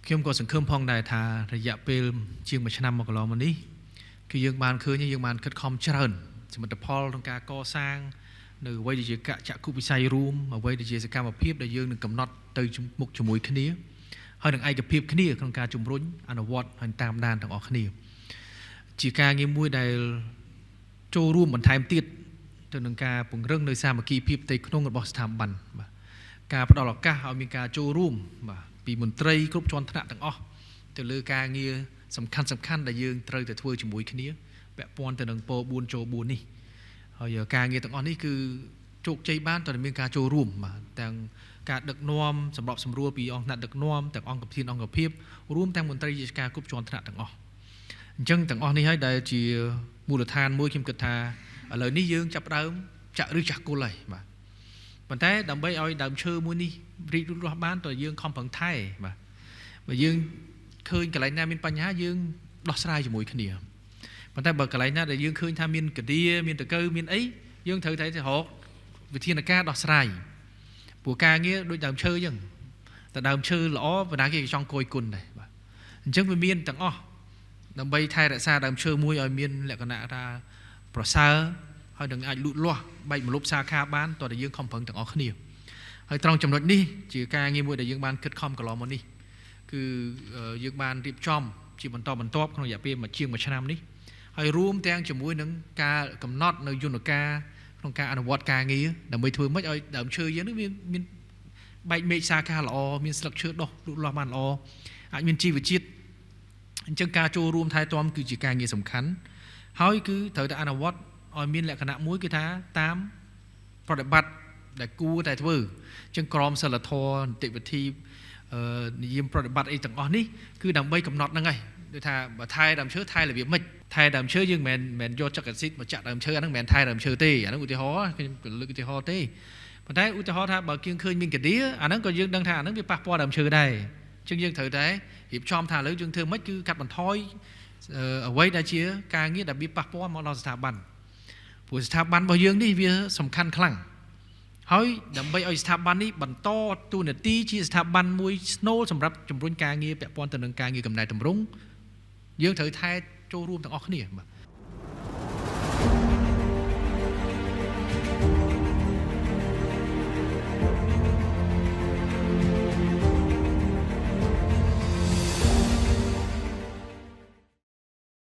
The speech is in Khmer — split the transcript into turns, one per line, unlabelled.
ខ្ញុំក៏សង្ឃឹមផងដែរថារយៈពេលជាងមួយឆ្នាំមកកន្លងមកនេះគឺយើងបានឃើញយើងបានខិតខំច្រើនសមិទ្ធផលក្នុងការកសាងនៅអ្វីដែលជាកចក្ខុវិស័យរួមអ្វីដែលជាសកម្មភាពដែលយើងនឹងកំណត់ទៅមុខជាមួយគ្នាហើយនឹងឯកភាពគ្នាក្នុងការជំរុញអនុវត្តហើយតាមដានទាំងអស់គ្នាជាការងារមួយដែលចូលរួមបន្ថែមទៀតទៅនឹងការពង្រឹងនៅសាមគ្គីភាពផ្ទៃក្នុងរបស់ស្ថាប័នបាទការផ្ដល់ឱកាសឲ្យមានការចូលរួមបាទពីមន្ត្រីគ្រប់ជាន់ថ្នាក់ទាំងអស់ទៅលើការងារសំខាន់សំខាន់ដែលយើងត្រូវតែធ្វើជាមួយគ្នាពាក់ព័ន្ធទៅនឹងពោ4ចូល4នេះហើយការងារទាំងអស់នេះគឺជោគជ័យបានតើមានការចូលរួមបាទទាំងការដឹកនាំសម្របសម្រួលពីអង្គថ្នាក់ដឹកនាំទាំងអង្គប្រធានអង្គភាពរួមទាំងមន្ត្រីរាជការគ្រប់ជាន់ថ្នាក់ទាំងអស់អញ្ចឹងទាំងអស់នេះហើយដែលជាមូលដ្ឋានមួយខ្ញុំគិតថាឥឡូវនេះយើងចាប់ផ្ដើមចាក់ឬចាស់គល់ហើយបាទប៉ុន្តែដើម្បីឲ្យដើមឈើមួយនេះរីកលូតលាស់បានតើយើងខំប្រឹងថែបាទបើយើងឃើញកន្លែងណាមានបញ្ហាយើងដោះស្រាយជាមួយគ្នាប៉ុន្តែបើកន្លែងណាដែលយើងឃើញថាមានកដាមានតកៅមានអីយើងត្រូវតែរកវិធានការដោះស្រាយព្រោះការងារដូចដើមឈើអញ្ចឹងតែដើមឈើល្អបណ្ដាគេចង់កយគុណដែរបាទអញ្ចឹងវាមានទាំងអស់ដើម្បីថែរក្សាដើមឈើមួយឲ្យមានលក្ខណៈថាប្រសើរហើយនឹងអាចលូតលាស់បែកម្លប់សាខាបានតើតែយើងខំប្រឹងទាំងអស់គ្នាហើយត្រង់ចំណុចនេះជាការងារមួយដែលយើងបានគិតខំកន្លងមកនេះគឺយើងបានរៀបចំជាបន្តបន្ទាប់ក្នុងរយៈពេលមួយជាងមួយឆ្នាំនេះហើយរួមទាំងជាមួយនឹងការកំណត់នៅយន្តការក្នុងការអនុវត្តការងារដើម្បីធ្វើម៉េចឲ្យដើមឈើយើងនេះមានបែកមេឃសាខាល្អមានស្លឹកឈើដុះលូតលាស់បានល្អអាចមានជីវជាតិអញ្ចឹងការចូលរួមថែទាំគឺជាការងារសំខាន់ហើយគឺត្រូវតែអនុវត្តឲ្យមានលក្ខណៈមួយគឺថាតាមប្រតិបត្តិដែលគួរតែធ្វើអញ្ចឹងក្រមសីលធម៌នីតិវិធីនិយមប្រតិបត្តិអីទាំងអស់នេះគឺដើម្បីកំណត់ហ្នឹងហើយដូចថាបើថែដើមឈើថែរបៀបម៉េចថែដើមឈើយើងមិនមែនយកចក្រសិទ្ធមកចាក់ដើមឈើអាហ្នឹងមិនមែនថែដើមឈើទេអាហ្នឹងឧទាហរណ៍ខ្ញុំលើកឧទាហរណ៍ទេប៉ុន្តែឧទាហរណ៍ថាបើយើងឃើញមានកដាអាហ្នឹងក៏យើងដឹងថាអាហ្នឹងវាប៉ះពាល់ដើមឈើដែរអញ្ចឹងយើងត្រូវតែរៀបចំថាឥឡូវយើងធ្វើម៉េចគឺកាត់បន្ថយអ្វីដែលជាការងារដែលវាប៉ះពាល់មកដល់ស្ថាប័នព្រោះស្ថាប័នរបស់យើងនេះវាសំខាន់ខ្លាំងហើយដើម្បីឲ្យស្ថាប័ននេះបន្តតួនាទីជាស្ថាប័នមួយស្នូលសម្រាប់ជំរុញការងារពាក់ព័ន្ធទៅនឹងការងារកំណែតម្រង់យើងត្រូវថែចូលរួមទាំងអស់គ្នាបាទ។